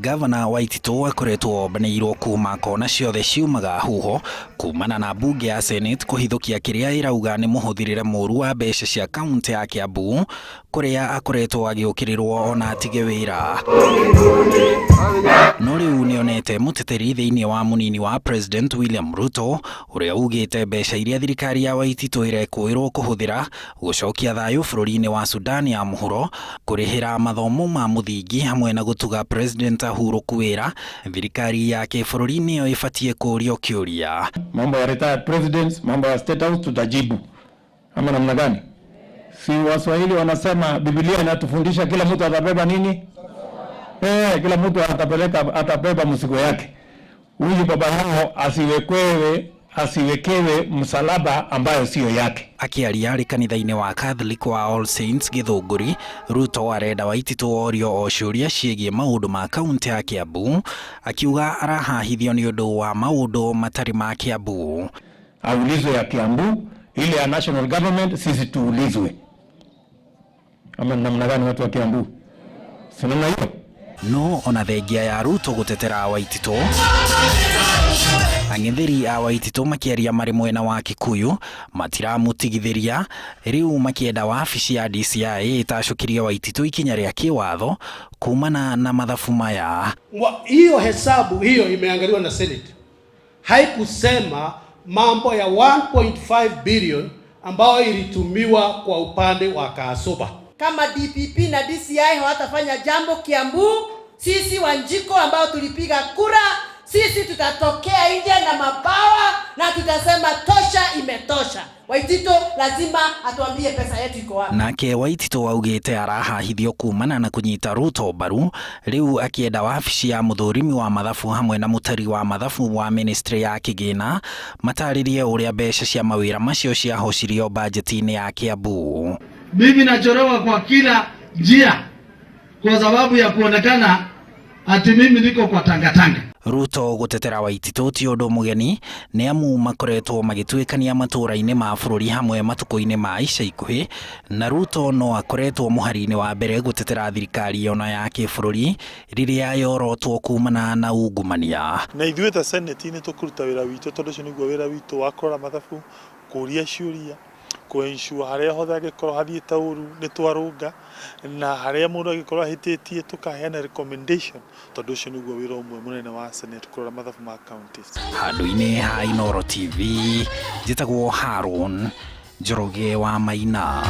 Gavana Waititũ akoretwo ombanĩirwo kuma kona ciothe ciumaga huho kumana na mbunge ya Senate kũhithũkia kĩrĩa ĩrauga nĩ mũhũthĩrĩre mũru wa mbeca cia kaunti ya Kiambu kũrĩa akoretwo agĩũkĩrĩrwo ona atige wĩra. No rĩu nĩonete mũteteri thĩinĩ wa mũnini wa President William Ruto ũrĩa ugĩte mbeca iria thirikari ya Waititũ ĩrekũĩrwo kũhũthĩra gũcokia thayũ bũrũri-inĩ wa Sudan ya mũhuro, kũrĩhĩra mathomo ma mũthingi hamwe na gũtuga President ahurũku wĩra, thirikari ya kĩbũrũri nĩyo ĩbatiĩ kũũrio kĩũria. Mambo ya retired presidents, mambo ya State House tutajibu. Ama namna gani? Si Waswahili wanasema Biblia inatufundisha kila mtu atabeba nini? Kila mtu atapeleka atabeba mzigo yake. Huyu baba yao asiwekewe msalaba ambayo sio yake. Akĩaria arĩ kanitha-inĩ wa Catholic wa All Saints Gĩthũngũri, Ruto arenda Waititũ orio o ciũria ciĩgiĩ maũndũ ma kaunti ya Kiambu, akiuga arahahithio nĩ ũndũ wa maũndũ matarĩ ma Kiambu. Aulizwe ya Kiambu, ile ya national government sisi tuulizwe. Ama namna gani watu wa Kiambu? Si namna hiyo? No ona thengia ya Ruto gũtetera Waititũ, ang'etheri a Waititũ makĩaria marĩ mwena wa Kikuyu matiramũtigithĩria, rĩu makĩenda wabici ya DCI ĩtacũkĩrie Waititũ ikinya rĩa kĩwatho kumana na mathabu maya. Hiyo hesabu hiyo imeangaliwa na Senate, haikusema mambo ya 1.5 billion ambayo ilitumiwa kwa upande wa Kasuba. Kama DPP na DCI hawatafanya jambo Kiambu, sisi Wanjiko ambao tulipiga kura, sisi tutatokea nje na mabawa na tutasema tosha, imetosha. Waitito lazima atuambie pesa yetu iko wapi. Nake Waititũ augĩte arahahithio kumana na kũnyita Ruto mbaru, rĩu akĩenda wabici ya mũthũrimi wa mathabu hamwe na mũtari wa mathabu wa ministry ya kĩgĩna matarĩrie ũrĩa mbeca cia mawĩra macio ciahocirio bajeti-inĩ ya Kiambu. Mimi nachorewa kwa kila njia kwa sababu ya kuonekana ati mimi niko kwa tangatanga. Ruto gũtetera Waititũ ti ũndũ mũgeni nĩ amu makoretwo magĩtuĩkania matũũra-inĩ ma bũrũri hamwe matukũ-inĩ ma ica ikuhĩ, na Ruto no akoretwo mũhari-inĩ wa mbere gũtetera thirikari ona ya kĩbũrũri rĩrĩa yorotwo kumana na ungumania. Na ithuĩ ta Senate nĩ tũkũruta wĩra witũ tondũ ũcio nĩguo wĩra witũ wa kũrora mathabu, kũũria ciũria, kũ-ensure harĩa hothe angĩkorwo hathiĩte ũru nĩ twarũnga, na harĩa mũndũ angĩkorwo ahĩtĩtie tũkaheana recommendation tondũ ũcio nĩguo wĩra ũmwe mũnene wa Senate kũrora mathabu ma counties. Handũ-inĩ ha Inooro TV, njĩtagwo Haron Njoroge wa Maina.